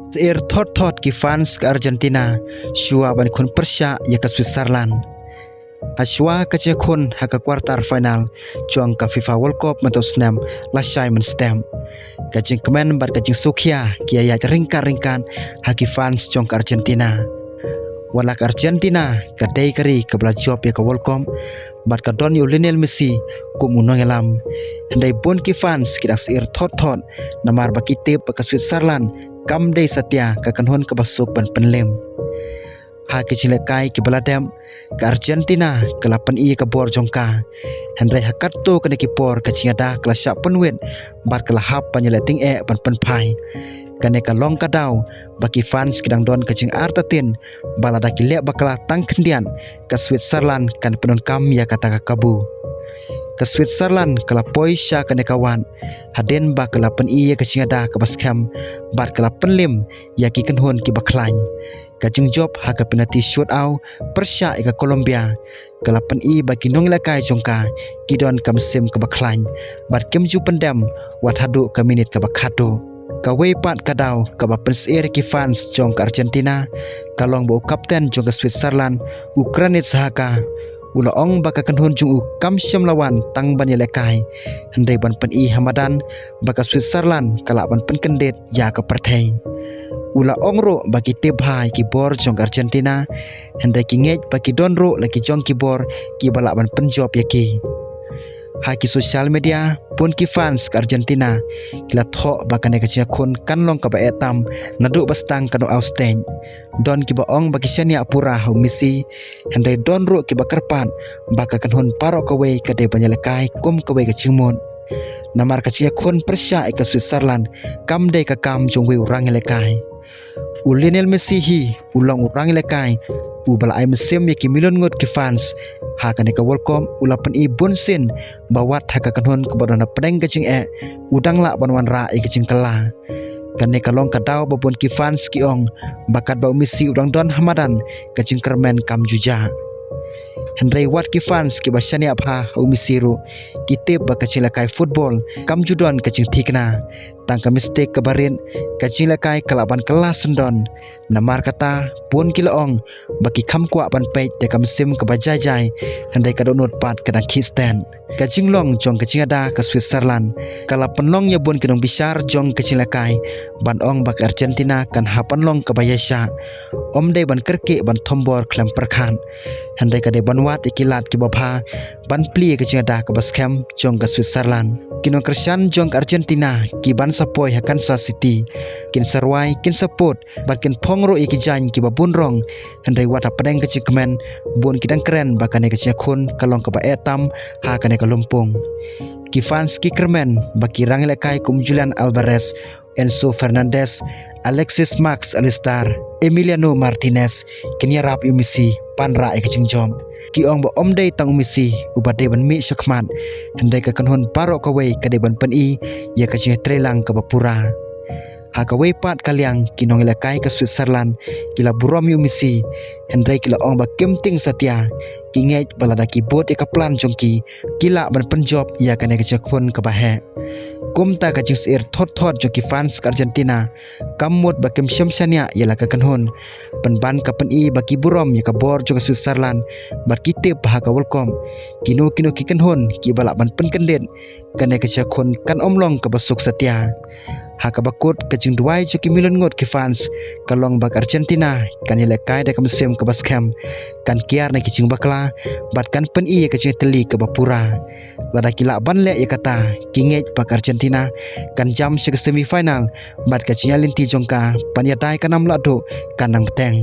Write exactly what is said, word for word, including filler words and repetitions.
Syier thot thot ki fans ka Argentina shuwa ban khun pyrshah ïa ka Switzerland. Hashwa ka jingkhun ha ka quarter final jong ka FIFA World Cup mynta u snem la shai mynstep. Ka jingkmen bad ka jingsngewkhia ki ïaid ryngkat ryngkat ha ki fans jong ka Argentina. Wat la ka Argentina ka dei ka ri kaba la jop ïa ka World Cup bad ka don ïa u Lionel Messi kum u nongïalam, hynrei bun ki fans ki dang syier thot thot namar ba ki tip ba ka Switzerland kam dei satia ka kynhun kaba suk ban pynlem. Ha ki jinglehkai kiba la dep, ka Argentina ka la pyni ïa ka bor jong ka, hynrei ha katto katne ki por ka jingïada ka la shah pynwit bad ka la hap ban ïaleh tyngeh ban pynphai. Kane ka long ka daw ba ki fans ki dang don ka jingartatien ba lada ki leh bakla tang khyndiat, ka Switzerland kan pyndonkam ïa kata ka kabu. Ka Switzerland ka la poi sha kane ka wad hadien ba ka la pyni ïa ka jingïada kaba skhem bad ka la pynlem ïa ki kynhun kiba khlaiñ. Ka jingjop ha ka penalty shootout pyrshah ïa ka Colombia ka la pyni ba ki nongïalehkai jong ka ki don ka mynsiem kaba khlaiñ bad kim ju pyndem wat haduh ka minit kaba khatduh. Kawei pat ka daw kaba pynsyier ki fans jong ka Argentina ka long ba u kapten jong ka Switzerland, u Granit Xhaka, u la ong ba ka kynhun jong u kam shym la wan tang ban ïalehkai, hynrei ban pyni ha madan ba ka Switzerland ka lah ban pynkyndit ïa ka pyrthei. U la ong ruh ba ki tip bha ïa ki bor jong ka Argentina, hynrei ki ngeit ba ki don ruh la ki jong ki bor kiba lah ban pynjop ïa ki. Ha ki social media, bun ki fans ka Argentina ki la thoh ba kane ka jingïakhun kan long kaba eh tam naduh ba sdang ka knockout stage. Don kiba ong ba ki shaniah pura ha u Messi, hynrei don ruh kiba kyrpad ba ka kynhun baroh kawei ka dei ban ïalehkai kum kawei ka jingmut. Namar ka jingïakhun pyrshah ïa ka Switzerland kam dei ka kam jong uwei u rangïalehkai. U Lionel Messi hi u long u rangïalehkai uba la ai mynsiem ïa ki million ngut ki fans. Ha kane ka World Cup u la pyni bunsien ba wat ha ka kynhun kaba don hapdeng ka jingeh u dang lah ban wanrah ïa ka jingkylla. Kane ka long ka daw ba bun ki fans ki ong ba katba u Messi u dang don ha madan ka jingkyrmen kam ju jah. Hynrei wat ki fans kiba shaniah bha ha u Messi ruh ki tip ba ka jingïalehkai football kam ju don ka jingthikna. Tang ka mistake kaba rit, ka jingïalehkai ka lah ban kylla syndon. Namar kata bun ki la ong ba ki kham kwah ban peit da ka mynsiem kaba jai jai, hynrei ka dohnud pat ka dang khih stet. Ka jinglong jong ka jingïada ka Switzerland ka la pynlong ïa bun ki nongbishar jong ka jingïalehkai ban ong ba ka Argentina kan hap ban long kaba ïaishah. Ym dei ban kyrkieh ban thombor khlem pyrkhat, hynrei ka dei ban wad ïa ki lad kiba bha ban plie ïa ka jingïada kaba skhem jong ka Switzerland. Ki nongkyrshan jong ka Argentina kiban sa poi ha Kansas City kin sa rwai, kin sa put bad kin phong ruh ïa ki jaiñ kiba bun rong, hynrei wat hapdeng ka jingkmen bun ki dang kren ba kane ka jingïakhun ka long kaba eh tam ha kane ka lympung. Ki fans ki kyrmen ba ki rangïalehkai kum Julian Alvarez, Enzo Fernandez, Alexis Max Allister, Emiliano Martinez kin ïarap ïa u Messi ban rah ïa ka jingjop. Ki ong ba ym dei tang u Messi uba dei ban mih shakhmat, hynrei ka kynhun baroh kawei ka dei ban pyni ïa ka jingïatreilang kaba pura. Ha kawei pat ka liang ki nongïalehkai ka Switzerland ki la burom ïa u Messi, hynrei ki la ong ba kim tieng satia, ki ngeit ba lada ki bud ïa ka plan jong ki, ki lah ban pynjop ïa kane ka jingïakhun kaba heh. Kumta ka jingsyier thot thot jong ki fans ka Argentina kam mut ba kim shym shaniah ïa la ka kynhun, pynban ka pyni ba ki burom ïa ka bor jong ka Switzerland bad ki tip ba ha ka World Cup kino kino ki kynhun kiba lah ban pynkyndit, kane ka jingïakhun kan ym long kaba suk satia. Ha kaba kut, ka jingduwai jong ki million ngut ki fans ka long ba ka Argentina kan ïalehkai da ka mynsiem kaba skhem, kan kiar na ki jingbakla bad kan pyni ïa ka jingtylli kaba pura. Lada ki lah ban leh ïa kata, ki ngeit ba ka Argentina kan jam sha ka semi final bad ka jingïaid lynti jong ka ban ïada ïa ka nam lahduh kan nang bteng.